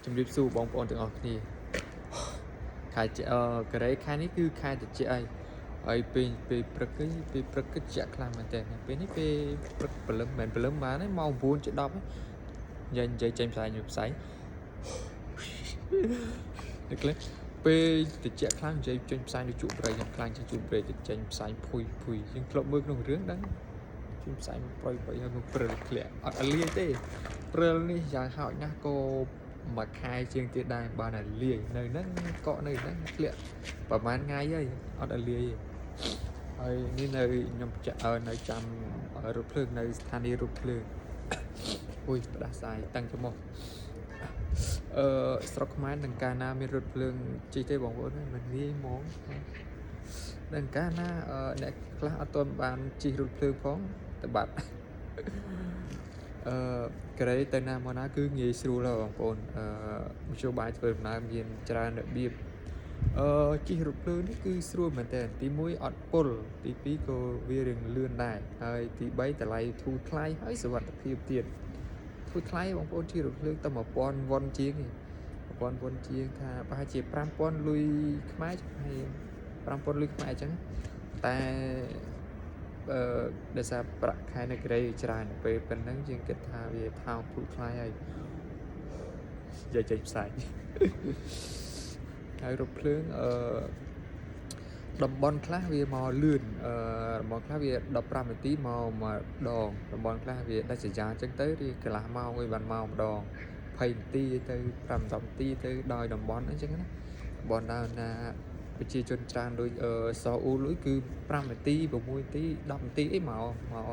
ជំរាបសួរបងប្អូនទាំងអស់គ្នាខែជអឺកូរ៉េខែនេះគឺខែត្រជាក់ហើយហើយពេលពេលព្រឹកគឺពេលព្រឹកគឺត្រជាក់ខ្លាំងមែនតើពេលនេះពេលព្រឹកព្រលឹមមិនមែនព្រលឹមបានទេម៉ោង9ជិត10និយាយនិយាយចេញផ្សាយខ្ញុំផ្សាយនឹកលេពេលត្រជាក់ខ្លាំងនិយាយចេញផ្សាយនៅជក់ព្រៃខ្ញុំខ្លាំងជាងជក់ព្រៃទៅចេញផ្សាយភុយភុយយើងធ្លាប់មើលក្នុងរឿងដឹងចេញផ្សាយមកប្រយប្រយហើយមកព្រិលធ្លាក់អត់ឲ្យលាយទេព្រិលនេះយ៉ាងហោចណាស់ក៏មួយខែជាងទៀតដែរបានឲ្យលាយនៅហ្នឹងកក់នៅហ្នឹងធ្លាក់ប្រហែលថ្ងៃហើយអត់ឲ្យលាយទេហើយនេះនៅខ្ញុំចាក់ឲ្យនៅចាំរថភ្លើងនៅស្ថានីយ៍រថភ្លើង អុយផ្ដាសាយតាំងច្រមុះអឺស្រុកខ្មែរនឹងកាលណាមានរថភ្លើងជិះទេបងប្អូនអើយមិនងាយហ្មងនឹងកាលណាអឺអ្នកខ្លះអត់ទាន់បានជិះរថភ្លើងផងតបាត់អឺក្រេទៅណាមកណាគឺងាយស្រួលហើយបងប្អូនអឺមធ្យោបាយធ្វើដំណើរមានច្រើនរបៀបអឺជិះរថភ្លើងនេះគឺស្រួលមែនតើទី1អត់ពុលទី2ក៏វារៀងលឿនដែរហើយទី3តម្លៃធូរថ្លៃហើយសុវត្ថិភាពទៀត ធូរថ្លៃបងប្អូនជិះរថភ្លើងតែ1000វ៉ុនជាងឯង1000វ៉ុនជាងថាប្រហែលជា5000លុយខ្មែរហើយ5000លុយខ្មែរអញ្ចឹងតែអឺដោយសារប្រាក់ខែនៅកូរ៉េច្រើនពេលប៉ុណ្ណឹងយើងគិតថាវាថោកធូរថ្លៃហើយនិយាយចេញផ្សាយហើយរថភ្លើងអឺតំបន់ខ្លះវាមកលឿនអឺតំបន់ខ្លះវា15នាទីមកម្ដងតំបន់ខ្លះវាដាច់ស្រយាលអញ្ចឹងទៅវាកន្លះម៉ោងឯបានមកម្ដង20នាទីទៅ5 10នាទីទៅដោយតំបន់អញ្ចឹងណាតំបន់ណាណាប្រជាជនច្រើនដូចអឺសអ៊ូលុយគឺ5នាទី6នាទី10នាទីអីមកមក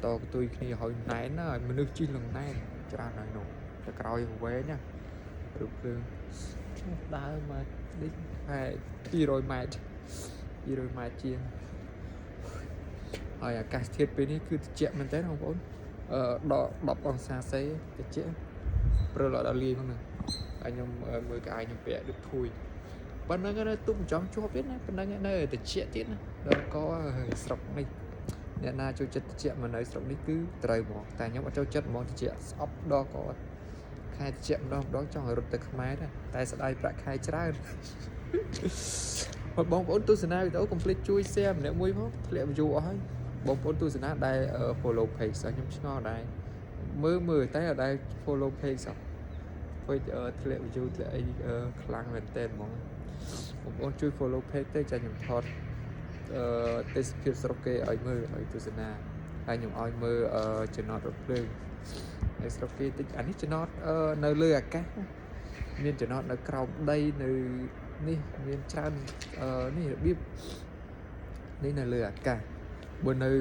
តកន្ទុយគ្នាហើយណែនណាហើយមនុស្សជិះលងណែនច្រើនហើយនោះតែក្រោយវែងណារថភ្លើងដើរមកនេះហើយ200ម៉ែត្រ200ម៉ែត្រជាងហើយអាកាសធាតុពេលនេះគឺត្រជាក់មែនតើបងប្អូនអឺដក10អង្សាសេត្រជាក់ព្រិលអត់ដល់លាយផងហ្នឹងហើយខ្ញុំមើលកៅអៅខ្ញុំពាក់ដូចធួយប៉ុណ្្នឹងនៅទុំចង់ជាប់ទៀតណាប៉ុណ្្នឹងនៅត្រជាក់ទៀតណាដល់កហើយស្រុកនេះអ្នកណាចូលចិត្តត្រជាក់មកនៅស្រុកនេះគឺត្រូវហ្មងតែខ្ញុំអត់ចូលចិត្តហ្មងត្រជាក់ស្អប់ដល់កខែត្រជាក់ម្ដងម្ដងចង់ឲ្យរត់ទៅខ្មែរដែរតែស្ដាយប្រាក់ខែច្រើន បងប្អូនទស្សនាវីដេអូកុំភ្លេចជួយ share ម្នាក់មួយផងធ្លាក់ view អស់ហើយបងប្អូនទស្សនាដែល follow page សោះខ្ញុំឆ្ងល់ដែរមើលមើលតែអត់ដែល follow page សោះ page ធ្លាក់ view ធ្លាក់អីខ្លាំងមែនតើហ្មងបងប្អូនជួយ follow page ទៅចាខ្ញុំថតអឺទេសភាពស្រុកគេឲ្យមើលឲ្យទស្សនាហើយខ្ញុំឲ្យមើលចំណតរថភ្លើងនៅស្រុកគេតិចអានេះចំណតនៅលើអាកាសណាមានចំណតនៅក្រោមដីនៅនេះមានច្រើនអឺនេះរបៀបនេះនៅលើអាកាសបើនៅ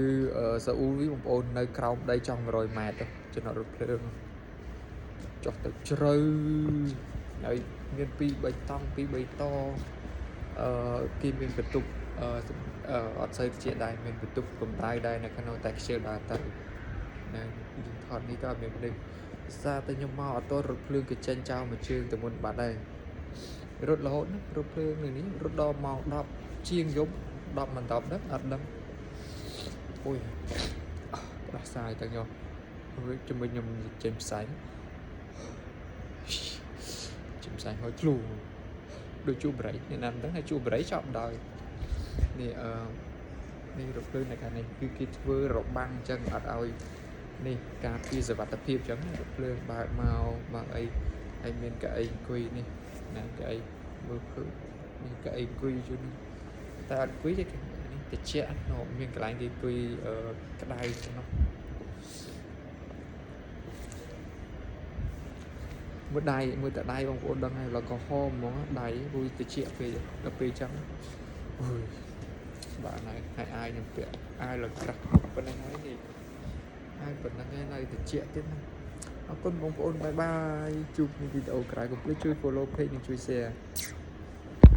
សាអ៊ូលវិញបងប្អូននៅក្រោមដីចង់100ម៉ែត្រទៅចំណតរថភ្លើងចុះទៅជ្រៅហើយមាន2 3តង់2 3តអឺគេមានបន្ទប់អឺអត់សូវជាដែរមានបន្ទប់កម្ដៅដែរនៅក្នុងតែខ្ជិលដើរទៅនៅយើងថតនេះក៏អត់មានមនុស្សសារតែខ្ញុំមកអត់តរថភ្លើងគេចេញចោលមួយជើងទៅមុនបាត់ហើយរត់រហូតណារថភ្លើងនៅនេះរត់ដល់ម៉ោង10ជាងយប់10មិន10ដឹងអត់ដឹងអូយផ្ដាសាយទៅខ្ញុំជំវិញខ្ញុំចេញផ្សាយចេញផ្សាយហើយធ្លូដូចជួបបរិយអ្នកណាមិនដឹងថាជួបបរិយចប់ដោយនេះអឺនេះរថភ្លើងនៅខាងនេះគឺគេធ្វើរបាំងអញ្ចឹងអត់ឲ្យនេះការពារសុវត្ថិភាពអញ្ចឹងរថភ្លើងបើកមកបើកអីហើយមានកៅអីអង្គុយនេះណាកៅអីមើលឃើញនេះកៅអីអង្គុយយូរនេះតែអត់អង្គុយទេនេះតិចនោះមានកន្លែងគេអង្គុយអឺក្តៅចឹងនោះមើលដៃមើលតែដៃបងប្អូនដឹងហើយឡើងក្រហមហ្មងដៃព្រោះតិចពេកដល់ពេលចឹងអូយបាទហើយហើយអាយខ្ញុំពាក់អាយឡើងក្រាស់ប៉ុណ្្នឹងហើយនេះអាយប៉ុណ្្នឹងហើយនៅតិចទៀតណាអរគុណបងប្អូន bye bye ជួបនៅវីដេអូក្រោយកុំភ្លេចជួយ follow page និងជួយ share.